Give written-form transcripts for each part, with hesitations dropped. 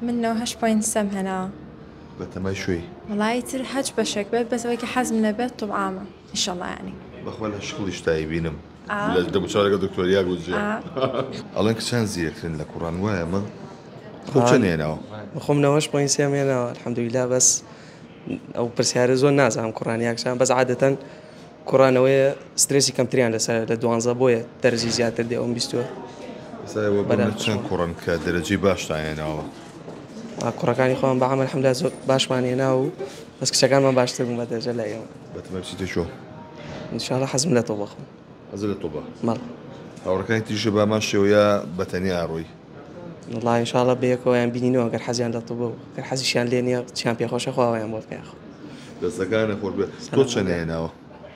من 98 point سێم هێناوە. بەتەمای شوێی. وەڵا ئیتر هەچ بەشێک بێت بەس ئەوەی کە حەزم لێ بێت طب عامە ئیشەڵا یانی. بەخوا لە شکڵیش تای بینم لە دەموچاو لەگەڵ دکتۆر یا گوجێ. ئەڵێن کچان زیرەکترن لە کوڕان وایە ئەمە؟ خۆ چەند هێناوە؟ خۆم 98 point سێم هێناوە الحمدللە بەس ئەو پرسیارە زۆر نازانم کوڕان یا کچان بەس عادەتەن کوڕانەوەیە سترێسی کەمتریان لەسەر لە دوانزە بۆیە دەرجی زیاتر دێ ئەوم بیستووە. چەند کوڕن کە دەرەجەی باشتان هێناوە؟ کوڕەکانی خۆمان بە عام الحمدلله زۆر باشمان هێنا و بەس کچەکانمان باشتر بوون بە دەرەجە لای ئێمە. بەتەمای بچیتە کوێ؟ ان شاء الله حەزم لە تۆبە خۆم. حەزت لە تۆبە؟ بەڵێ. هاوڕێکانی تریشە بە هەمان شێوە یا بە تەنیا ئەڕۆی؟ وەڵا ان شاء الله بەیەکەوەیان بینینەوە گەر حەزیان لە تۆبە بوو گەر حەزیشیان لێ نییە چیان پێخۆشە خوا ئەویان بۆ بکا یاخوا. دەستەکانت خۆش بێت. تۆ چەند هێناوە؟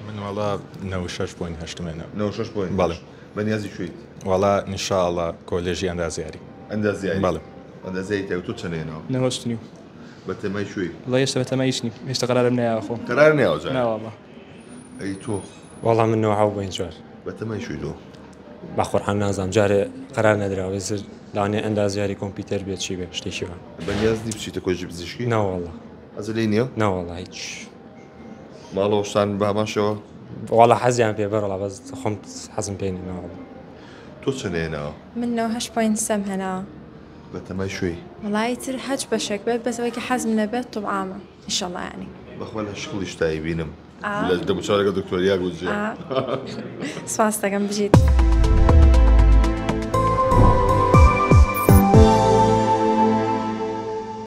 من وەڵا 96 point هەشتم هێناوە. 96 point بەڵێ. بەنیازی کوێیت؟ وەڵا ان شاء الله کۆلێژی ئەندازیاری. ئەندازیاری؟ بەڵێ. ئەندازیاری تایبەت. تۆ چەند هێناوە؟ 98 نیو. بەتەمای کوێی؟ وەڵا هێشتا بەتەمای هیچ نیم. هێشتا قەرارم نەیاوە خۆم. قەرار نەیاوە جارێ؟ نا وەڵا. ئەی تۆ؟ وەڵا من 97 point چوار. بەتەمای کوێی تۆ؟ بە قورعان نازانم جارێ قەرار نەدراوە ئیتر لەوانەیە ئەندازیاری کۆمپیوتەر بێت چی بێت شتێکی وا. بەنیاز نی بچیتە کۆلێژی پزیشکی؟ نا وەڵا. حەزت لێی نییە؟ نا وەڵا هیچ. ماڵەوەشتان بە هەمان شێوە؟ وەڵا حەزیان پێ بەڕەڵا بەس خۆم حەزم پێ نییە نەوەڵا. تۆ چەند هێناوە؟ من 98 point سێم هێناوە. بەتەمای کوێی؟ وەڵا ئیتر هەچ بەشێک بێت بەس ئەوەی کە حەزم لێ بێت طب عامە ئیشەڵا یانی. بەخوا لە شکڵیش تای بینم لە دەموچاو لەگەڵ دکتۆر یا گوجێ. سپاست دەکەم بژیت.